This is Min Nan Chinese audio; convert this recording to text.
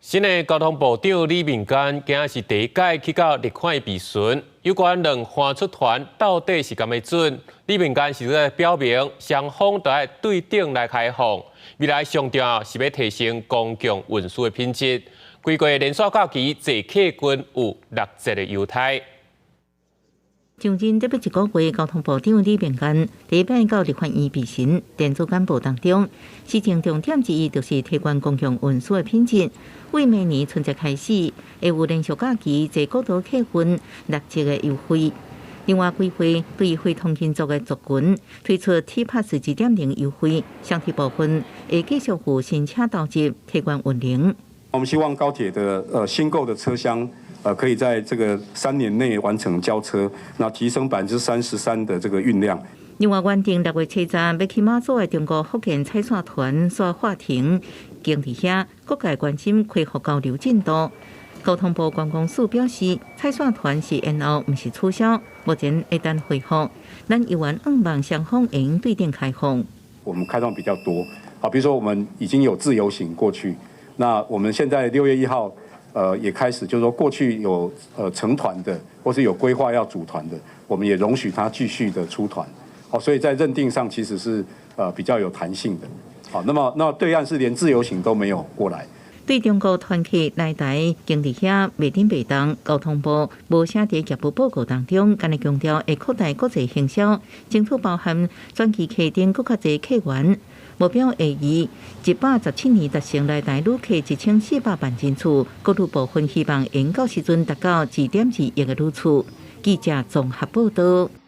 新的交通部長李明堅今仔是第一擺去到立法院備詢，有關兩岸出團到底是敢會準？李明堅是咧表明，雙方都愛對等來開放，未來上重要是欲提升公共運輸的品質。規個連續假期坐客運有六折的優待。上任得欲一個月，交通部長李明堅第一擺到立法院備詢，電子簡報當中，施政重點之一就是提懸公共運輸的品質。為明年春節開始，會有連續假期坐國道客運六折的優惠。另外，規劃對非通勤族的族群推出 T Pass 2.0優惠，雙鐵部分會繼續付新車投入提懸運能。我們希望高鐵的新購的車廂，可以在這個3年內完成交車，那提升33%的這個運量。另外，原定6月7日欲去馬祖的中國福建踩線團煞喊停，經佇遐各界關心恢復交流進度。交通部觀光署表示，踩線團是延後，毋是取消，目前會等恢復。咱猶原向望雙方會用對等開放。我們開放比較多，好，比如說我們已經有自由行過去，那我們現在6月1號，也開始，就是說過去有成團的，或是有規劃要組團的，我們也容許他繼續的出團，好，所以在認定上其實是比較有彈性的，好，那麼那對岸是連自由行都沒有過來。對中國團客來台，經佇遐袂頂袂動，交通部無寫佇業務報告當中，干焦強調會擴大國際行銷，爭取包含轉機客等閣較濟客源。目標會以117年達成來台旅客1400萬人次，國旅部分希望會到時陣達到2.2億个旅次。記者綜合報道。